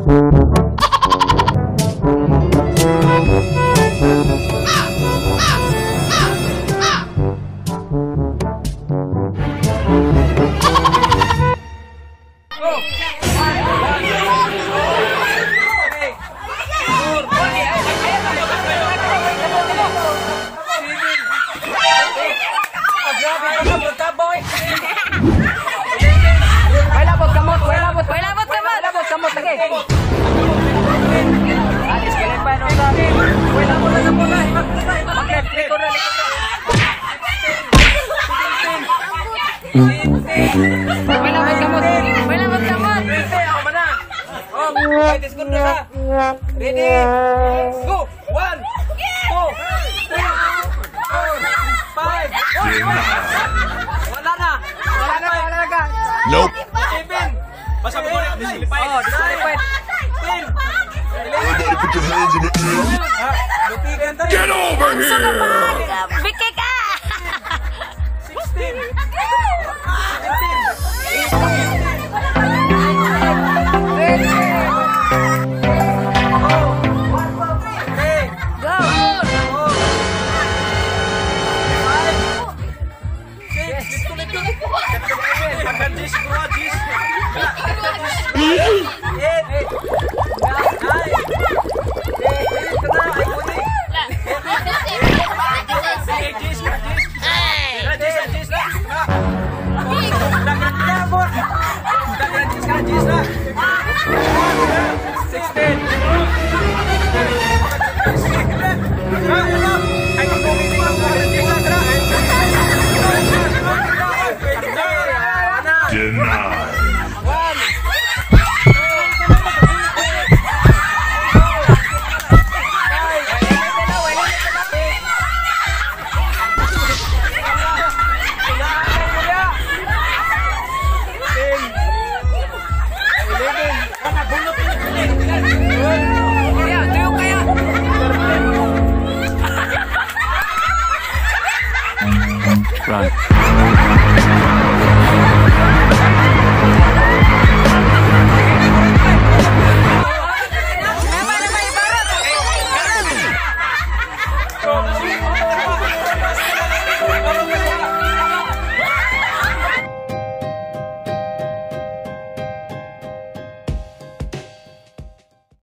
Wala bot kamot, wala bot, Wala bot kamot. Wala bot kamot lagi. Alis kailan pa no sa. Wala mo na mo na. Maklep likod na likod na. Wala bot kamot. Wala bot kamot. Ako man na. Oh, ay discord na sa. Ready? Go. 1 2 3 4 5. Wala na. Wala na, wala na. Nope. 7. Basta mo ulit, disqualified. Oh, disqualified. 10. Everybody put your hands in the air. Lupigan tayo. Get over here. Bigay ka! 16. 17. Go! Denied. Kaya, tuyo kaya! Run.